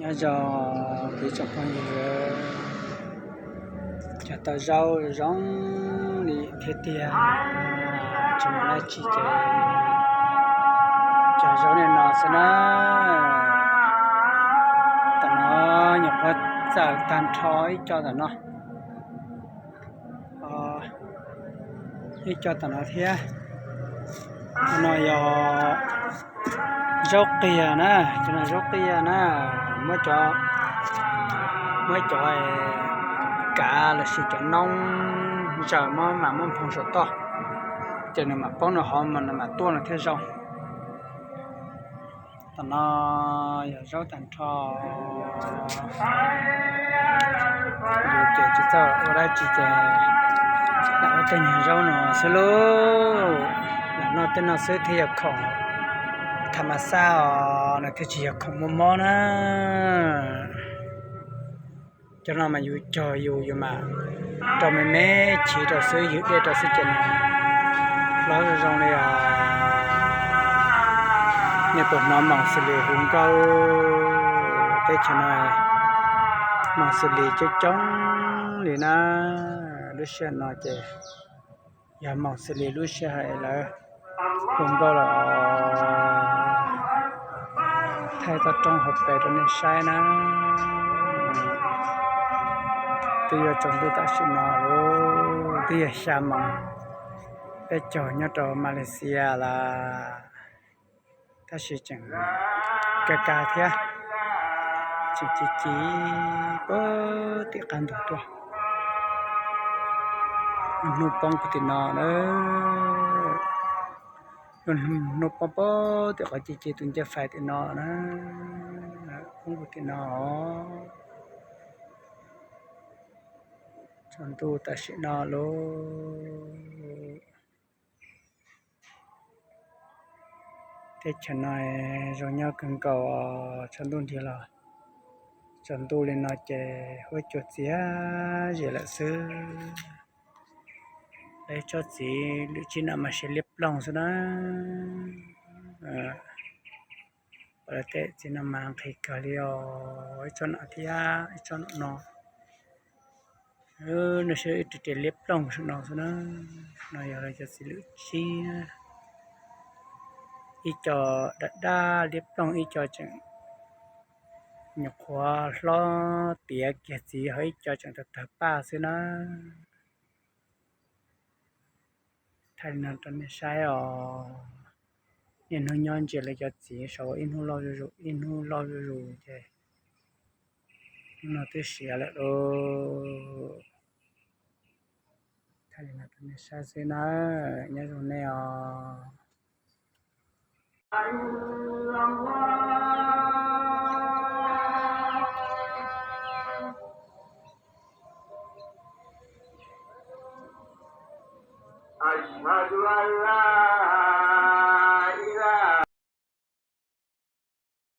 Nyob zoo kuv ib tsoom phooj ywg, cog tau zaub zoo li thiab tiag, tsis muaj dab tsi ces cog zaub li no xwb na. Tam no nyuam qhuav txawm tag nrho ib co tam no, ib co tam no thiab. No yog zaub qias na, cov no zaub qias na, muab cov, muab cov kav lossis cov noob zaws muab mam muab nphoo saum toj, ces nws mam poob nws hov mas nws mam tuaj nws thiaj zoo. Tam no yog zaub tag nrho, ces tsis txawj ua dab tsi ces lam ua tej nyuag zaub no xwb lauj. Lam noj tej no xwb thiaj yog khoom tham mas xaj os, nws thiaj tsis yog khoom muaj mob na. Cov no mas yus cog yus, yus mam rau me me chiv rau xwb, ywg dej rau xwb ces nws hlob zoo zoo li os. Nej puas hnov moos xws lis hu nkauj? Teb chaws no moos xws lis coob coob li na. Lub sij hawm no ces yog moos xws lis lub sij hawm lawv hu nkauj los thaij toj roob hauv pes rau nej saib na. Twb yuav tsaus ntuj tam sim no lauj, twb yog xya moos peb caug nyob rau Malaysia lawm, tab sis tseem kaj kaj thiab, tseem ci ci puag tim qab ntug tuaj. Lub hnub poob puag tim no na, lub hnub poob puag tim qhov ci ci tus ncej fais tim no na, poob puag tim no. Tsaus ntuj tam sim no lauj. Teb chaws no zoo nyob kawg nkaus, tsaus ntuj nrig los tsaus ntuj li no ces huab cua txias zis lawm xwb. Lawv tsob txiv lwm tsib no mas siav liab ploog xwb na. Pom lawv tej txiv no mas nqhis kawg li os, ib tsob no thiab ib tsob no no. No siav ib ris ris liab ploog saum no xwb na. No yog lawv cov txiv lwm tsib, ib co daj daj liab ploog, ib co tseem nyuam qhuav hlob tiav kiag txiv, ho ib co tseem tawg tawg paj xwb na. Thaij li no rau nej saib os. Niaj hnub nyob ntsia lawv cov txiv saum ib hnub loj zuj zus ib hnub loj zuj zus ces hnub no twb siav lawm lauj. Thaij li no rau nej saib xwb na, nyob zoo nej os.